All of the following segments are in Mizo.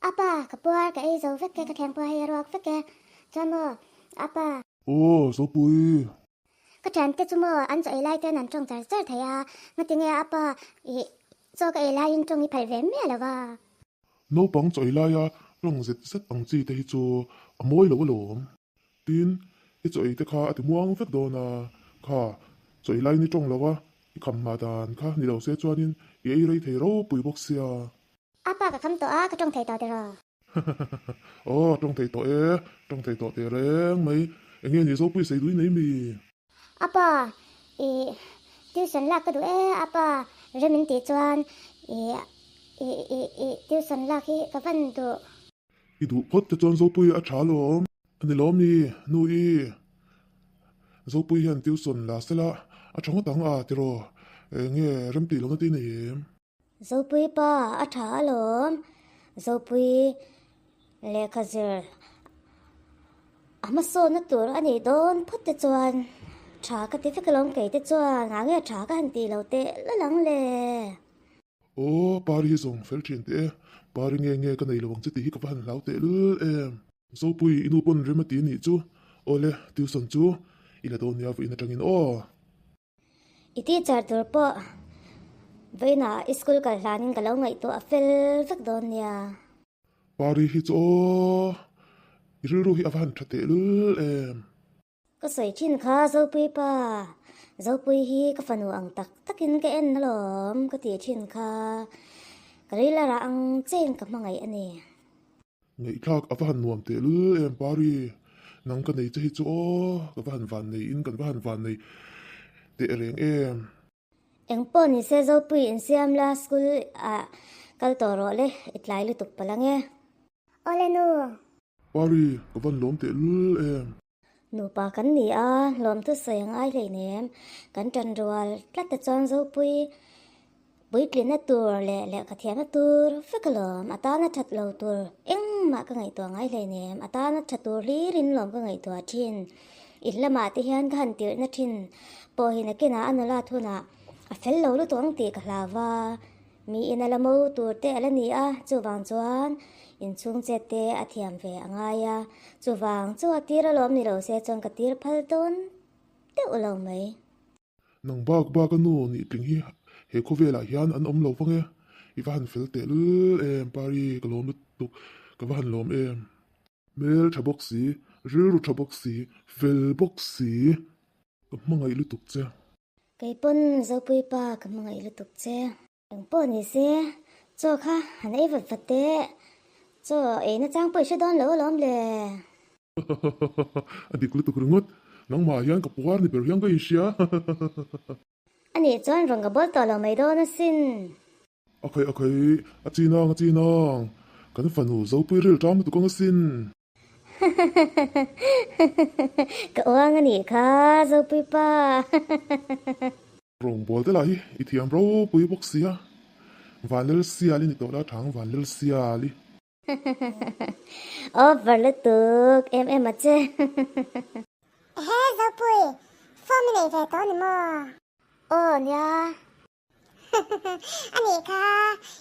Apa, ka puar ka ei zo vek e, ka thleng pawh hei a ruak vek e. Chuan maw, apa. Aw, Zopui. Ka thiante chu maw an chaw ei lai ten an tawng char char thei a, ngatinge apa ih chaw ka ei laiin tawng i phalh ve miah lo va. Naupang chaw ei laia tawng zet zet ang chi te hi chu a mawi lo alawm. Tin, i chaw ei te kha a ti muang vek dawn a, kha chaw ei laiin i tawng lo a, i kham hma dan kha ni lo se chuanin i ei rei thei ropui bawk sia. Apa ka kham tawh a, ka tawng thei tawh tiraw? Aw, tawng thei tawh e, tawng thei tawh teh reng mai. Eng nge ni Zopui sei dui nei mi? Apa, ih, tuition lak ka duh e, apa, rem in tih chuan, ih, ih, ih, ih, tuition lak hi ka van duh. I duh phawt te chuan Zopui a tha alawm. A ni lawm mi, nu i, Zopui hian tuition la sela a tha ngawt ang a tiraw? Eng nge rem tih lohna te i nei em? Zopui pa a tha alawm. Zopui lehkha zir a hmasawnna tur a nih dawn phawt te chuan tha ka ti vek alawm kei te chuan ngah nge tha ka han tih lo teh lal ang le. Aw Pari hi zawng fel thin teh e, Pari nge nge ka nei lo ang che tih hi ka va han hlau teh lul em. Zopui i nu pawn rem a ti anih chu, awle tuition chu i la dawn nia vawiin atangin aw. I teacher tur pawh vawiinah i school kal hlanin ka lo ngaihtuah a fel vek dawn nia. Pari hi chu aw, i rilru hi a va han tha teh lul em. Ka sawi thin kha Zopui pa, Zopui hi ka fanu ang tak takin ka en alawm ka tih thin kha, ka ril a rah ang chein ka hmangaih a ni. Ngaihthlak a va han nuam teh lul em Pari, nang ka nei che hi chu aw, ka va han van nei in kan va han van nei teh reng em. Eng pawh ni se Zopui insiam la school ah kal tawh rawh le, i tlai lutuk palh ang e. Awle nu. Pari, ka van lawm teh lul em. Nupa kan ni a, lawmthu sawi a ngai hleinem. Kan ṭan rual tlat te chuan Zopui puitlina tur leh lehkha thiamna tur vek alawm. A tana ṭhat lo tur engmah ka ngaihtuah ngai hleinem. A tana ṭha tur hlirin lawm ka ngaihtuah ṭhin. In lamah te hian ka han tirhna ṭhin pawh hi nakinah a nulat hunah a fel lo lutuk ang tih ka hlau va. Miin a la mo tur te a la ni a, chuvang chuan inchhung chet te a thiam ve a ngai a, chuvang chu a tir alawm ni lo se chuan ka tir phal dawn deuh lo mai. Nang bak bak a nu nih tling hi he khawvelah hian an awm lo vang e, i va han fel teh lul em Pari ka lawm lutuk, ka va han lawm em. Hmel tha bawk si, rilru tha bawk si, fel bawk si, ka hmangaih lutuk che. Kei pawn Zopui pa ka hmangaih lutuk che. Eng pawh ni se, chaw kha han ei vat vat teh. Chaw eina chang pawh i hre dawn lo alawm le. A dik lutuk ringawt. Nangmah hian ka puar ni ber hian ka inhria. A nih chuan rawn ka bawl tawh lo mai dawn asin. A khaih a khaih, a chi nang a chi nang. Kan fanu Zopui ril ṭam lutuk ang asin. Ka uang a nih kha Zopui pa. Rawngbâwl te lah hi i thiam ropui bawk sia. Vanlalsiali ni tawh la thang Vanlalsiali. Over lutuk em em a che. Ehe Zopui, form i nei ve tawh ni maw? Aw nia. A nih kha,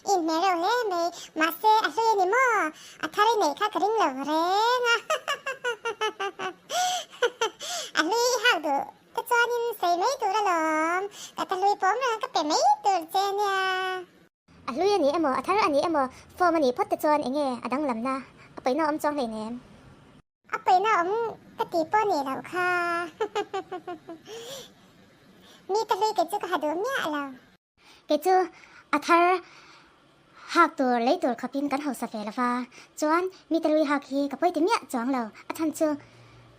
i inhmeh reuh hle mai, mahse a hlui a ni maw? A thar i neih kha ka ring lo reng a. A hlui i hak duh te chuanin sawi mai tur alawm, ka ta hlui pawm reng a ka pe mai tur che ania. A hlui a ni emaw, a thar a ni emaw, form a nih phawt te chuan enge a danglamna a paihna awm chuang hleinem. A paihna awm ka ti pawh nih loh kha. Mi ta hlui kei chu ka ha duh miah lo. Kei chu a thar hak tur lei tur khawpin kan hausa ve lova, chuan mi ta hlui hak hi ka pawi ti miah chuang lo. A chhan chu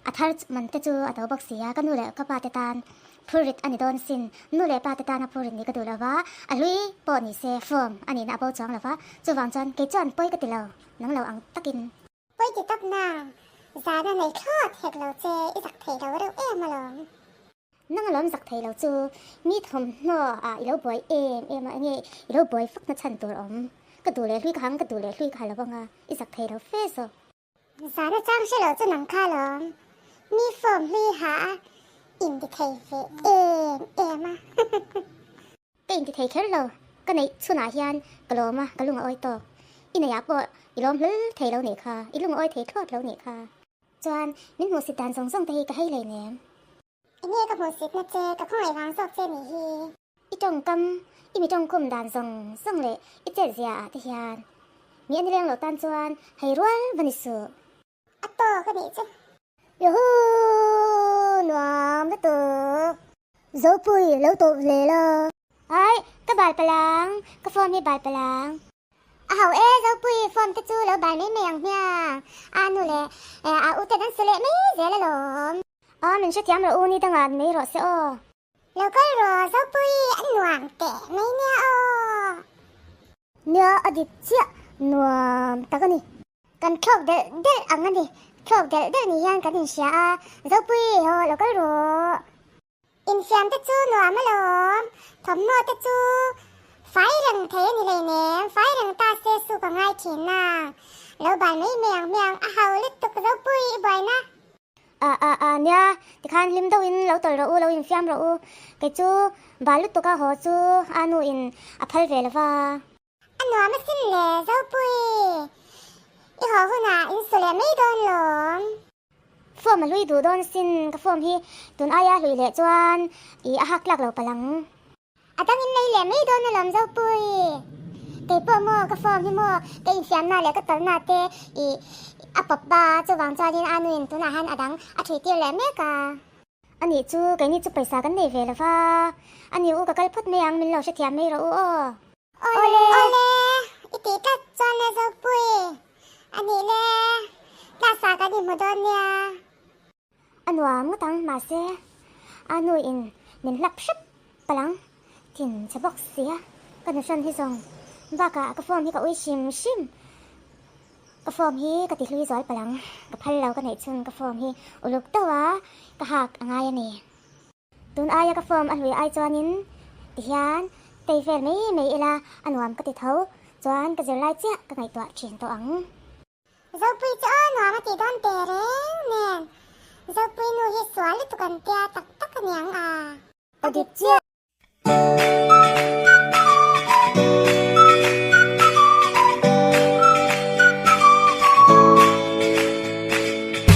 a thar man te chu a to bawk si a, ka nu leh ka pa te tan phurrit a ni dawn sin. Nu leh pa te tana phurrit nih ka duh lova, a hlui pawh ni se form a nihna a bo chuang lova, chuvang chuan kei chuan pawi ka ti lo, nang lo ang takin. Pawi ti tawp nang, zana nei thlawt hek lo che i zak thei lo reuh em alawm. Nang alawm zak thei lo chu mi thawmhnaw ah i lo buai em em a, enge i lo buai fak na chhan tur awm. Ka duh leh hlui ka hang, ka duh leh hlui ka ha lo vang a, i zak thei lo fe zawk. Zana chang hre lo chu nang kha alawm, mi form hlui ha a inti thei ve em em a. Ka inti thei kher lo, ka neih chhunah hian ka lawm a, ka lung a awi tawk. I neiah pawh i lawm hlul thei lo nih kha, i lungawi thei thlawt lo nih kha. Chuan min hmuhsit dan zawng zawng te hi ka hei hleinem. Enge ka hmuhsitna che, ka khawngaih vang zawk che nih hi. I tawngkam, i mi tawngkhum dan zawng zawng leh i chet zia ah te hian mi a ni leng loh tan chuan hei rual va ni suh. A tawk a nih chu. Yahoo! Nuam lutuk. Zopui lo tawp hle la. Ai, ka bal palang, ka phone hi bal palang. A ho e, Zopui phone te chu lo bal mai mai ang hmiang. A nu leh a u ten an su leh mai zel alawm. A, min hrethiam rawh u, ni dangah mai rawh se aw. Lo kal rawh Zopui, a nuam teh mai nia aw. Nia, a dik chiah, nuam tak a ni. Kan thlawk delh delh ang a ni. Thlawk delh delh ni hian kan inhria a, Zopui, haw lo kal rawh. Infiam te chu nuam alawm, thawmhnaw te chu fai reng thei a ni hleinem, fai reng ta se su ka ngai thin a, lo bal mai mai ang hmiang, a hau lutuk Zopui i buaina. A a a nia, tikhan hlim deuhin lo tawlh rawh u, lo infiam rawh u, kei chu bal lutuk a haw chu a nu in a phal ve lova. A nuam asin le Zopui, i haw hunah in su leh mai dawn lawm. Form a hlui duh dawn sin, ka form hi tun aia hlui leh chuan i a hak tlak lo palh ang. A dang in lei leh mai dawn alawm Zopui, kei pawh maw ka form hi maw ka infiamna leh ka tawlhna te i a pawp a, chuvang chuanin a nuin tunah hian a dang a thui tir leh mek a. A nih chu, keini chu pawisa kan nei ve lo va, a ni u ka kal phawt mai ang, min lo hrethiam mai rawh u aw. Awle! Awle! I tih tlat chuan le Zopui, a nih le, class ah kan inhmu dawn nia. A nuam ngawt ang, mahse a nu in min hlap hrep palh ang, thin chhe bawk sia, ka nuhrawn hi zawng bakah ka form hi ka ui hrim hrim, ka form hi ka ti hlui zual palh ang, ka phal lo ka neih chhun ka form hi uluk deuh a ka hak a ngai a ni. Tun aia ka form a hlui ai chuanin tihian tei vel mai mai ila a nuam ka ti tho, chuan ka zirlai chiah ka ngaihtuah thin tawh ang. Zopui chu aw nuam a tih dawn teh reng nen, Zopui nu hi sual lutuk an tia tak tak a niang a. A dik chiah.